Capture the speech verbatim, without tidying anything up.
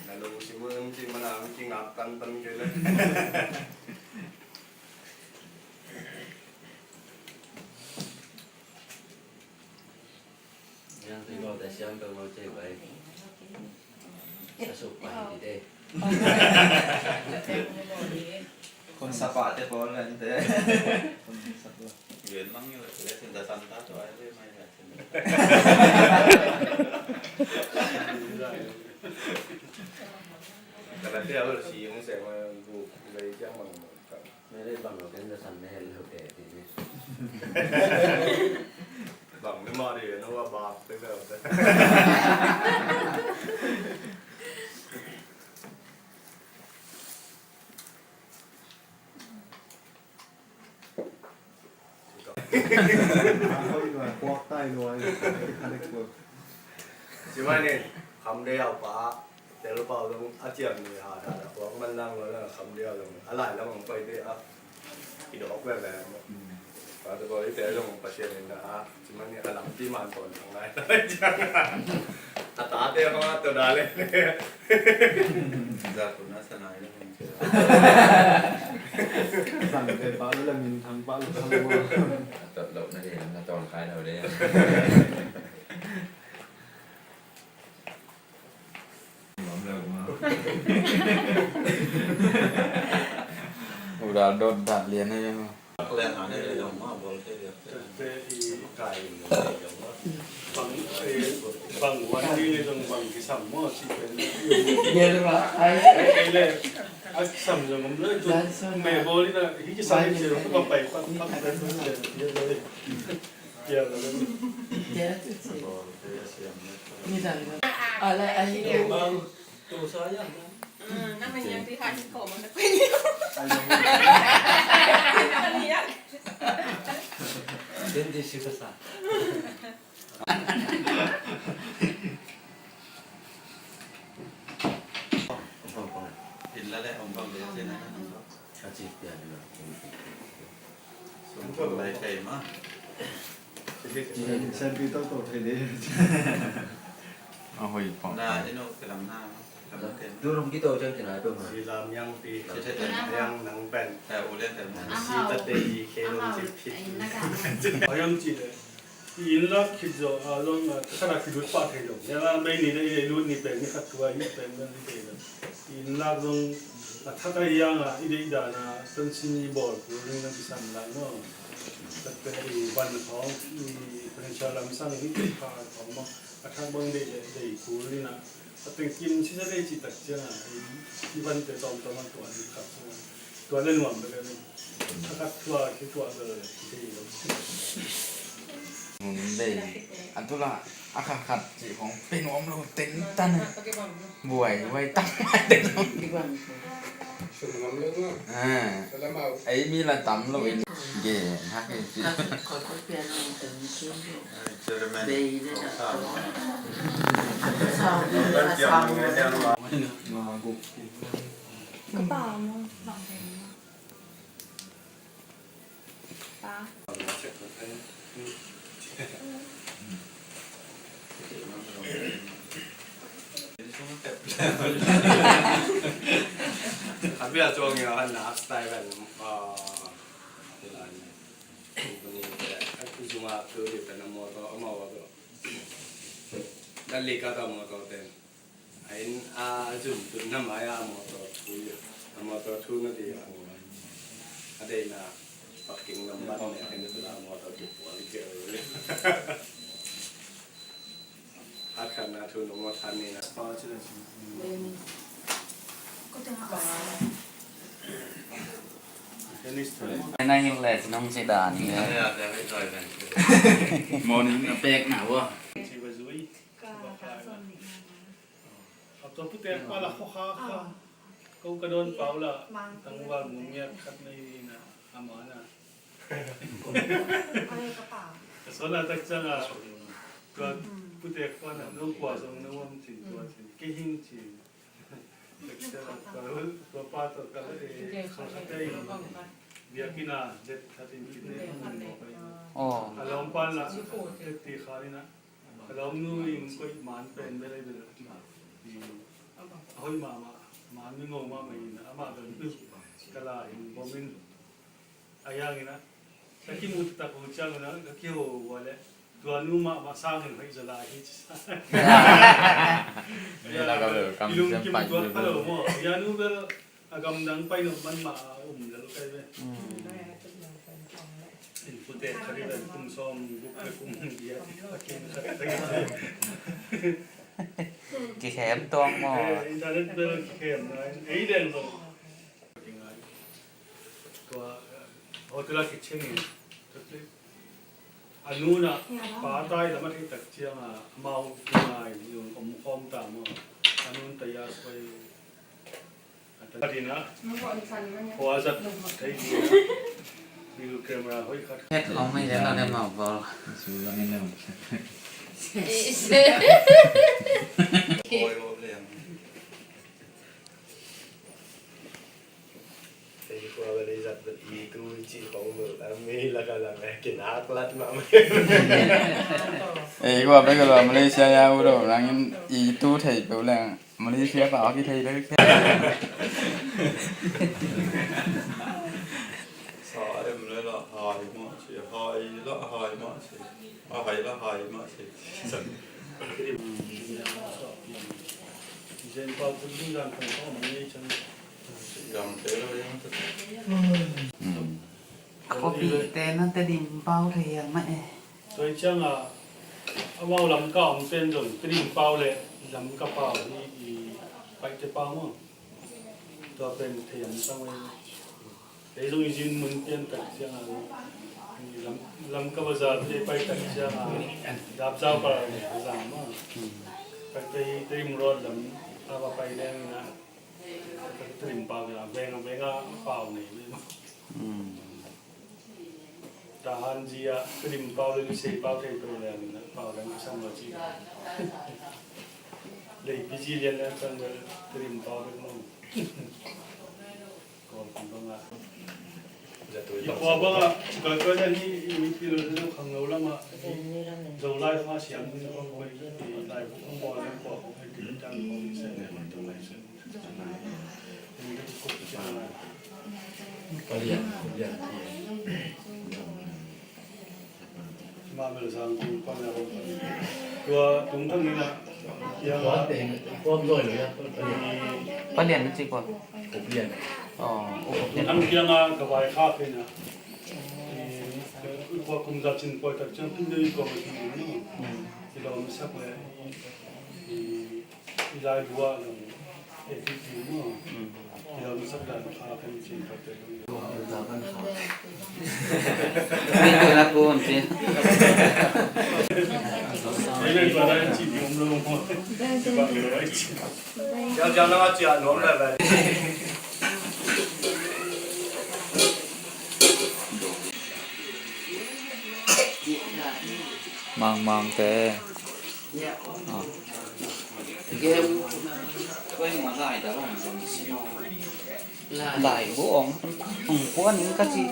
Na lungsim uh cih manin kingak tantan kei leh. Yang tui lo ta siam peuhmah cih bai. Sa suk pai dih deh. Kon sa pah te pawl kan te. Kon sa pah. Yun mang yun, le sin da san ta to ai le mai le sin. Kala te a lo si yung se ma bu le yang mang. Mele bang lo ken da san mel lo te ti ni. Bang me ma ri no wa bak te bel te. Kuak tai lo ai. Ci mai ni, kham de au pa. Tel pau zong a ciam ni a da da kuang man lang lo lang kham dia zong a lai lam ang pai te a kidok ve ve. Pa te pau i te zong Pasian in da a ci man ni a lam ti man pon ang lai lai ciang a ta te hong a to da le. Za kun a sa nai le hong cia. Sang te pa le min thang pa le thang wa. Tot lo na de na ton kai lo de. Udah dot dah lian aja. Bang, eh, bang wan ni zong bang kisam mo si pen. Kei le a kisam zong om le tu me bol ina hi kisam ni zong tu bang pai pat pat pat. Inn la le hong bang le se na na hong bang. A cik pia ni lo. Sum tum lai kai ma. Sen pi to to thei de. A hoi pong. Na ino kelam na. Kelam ken. Durum kito jang kina to ma. Si lam yang pi. Yang nang pen. Ta u le ta ma. Si ta te i ke lo si pi. Ayam ci le. I inn lak khit zawh a zong a, khat a kilut pah thei lo. Nia mei ni le i lut ni pen ni khat tua hi pen ni thei lo. I inn lak zong a thak a hiang a i deih dan a tonsin i bawl kul ning na kisan lai maw. Tate i van khawng i potential lam sang i pha khawng maw. A thak bang deih le deih kul ning a. A teng kim sisa deih cih tak ciang a i vante tawmtawm a tua ni khat tua. Tua le nuam bek a ni. A khat tua khi tua bel a ni. Nun bei a tula a kha khat cih khong pe nuam lo ten tan. Buai buai tak mai ten lo. Ei mi la tam lo in. Ge hak in cih. Ka pa mo. Pa. A bia cuang ia han nak style kan. Ah, company te a zunga tu di pen a motor a mau a bro. Dan li ka ta motor ten. A inn a zum tun na mai a motor thu ia. A motor thu na di a. A deihna parking lam ban ne a inn a motor thu pual kei. A khanna thu na mo than ni na. Nang in le nong si dan ni. Morning na pek na wa. A tua putek pa la khua kha kha. Ko ka dawn pau la tangval mun ngiat khat nei na a ma na. Ka sawn a tak ciang a tua putek pa na no kua zong no am cin tua cin kei hing cin. Tak ciang a tua pa tua ka e kha kha tei biakinn a det khat in kit ne a mun mawk a in. A lawm pa la ti kha in a. Ka lawmnu in koih man pen bel ei bel. A hoih mahmah, man mi ngo mahmah in amah bel ka la in bawm in. A yang in a ka kimu taktak uh ciang in a ka kiho uh a leh tua nu mahmah sang in hoih zaw lai hi ci sa. Ni la ka bel kam i lungkim siam pai tuak hi ka lo maw. A nu bel a gamdang pai nop man mah a um lel kai ve. Innkuante khat i vel kum sawm guk le kum giat a kin khat a kin. Kikhem tuang maw? Eh, internet bel kikhem na, ei leng zong. Tua hotel a kicing in. A nu in a pa tai lam a theih tak ciang a amau kingai zong om khawm ta maw. A nu in taya suai. Adina khua zat thei ding a video camera hoih khat. Het khawm mai leh lo deuh mah bawl. Su lang in lo. Khoi om leng. Ei khua bel ei zat bel i tu i cih khawng bel a mi lak a lang e kinak lat mahmah. Ei khua bel ka lo Malaysia ya u do nang in i tu thei peuh leng. Malaysia pa ki thei le. Sa em le la hai mah ci, hai la hai mah ci. A hai la hai mah ci. Zen pa kun ding dan kan ko ma ni chan. Yang te lo yang te. Hmm. A khuapi te na Tedim pau thei hiam mah e. Tua hi ciang a amau Lamka om pen zong Tedim pau le Lamka pau hi i Paite pau maw. Tua pen thei hiam sang e. Ei zong i zin mun pian tak ciang a Lam, Lamka bazar te pai tak ciang a Dapzau pau le bazar maw. Paite hi Tedim road lam a va pai leng na. Tedim pau hi a veng a veng a pau nei maw. Tahan zia Tedim pau le Lisei pau thei peuh leng na pau leng ka sam lo ci. Leipi zi lian leng sang le Tedim pau bek maw. Kawlpi bang a. I pua bang a, galkoi na hi i mipi lo le khang lo lam a. Zolai khang a siam ni khang koi. I lai khang bawl le pua khang hei ti tang khang i sen le khang tang lai sen. Palian na ci kua? Aw, u Palian. Tung thang kiang a ka vai kha kei na. Kua kum za cin poi tak ciang tung dei kua ma ci na. Kilawm sak le. I lai bua lo. E ti ti mo. Kilawm sak dan kha kan cin poi tak. Ai lai bua lai ci di om lo mo. Ba lo ai ci. Jang jang na ci a nuam lai lai. Mang mang te. Lai bu ong ong kuan ka ci.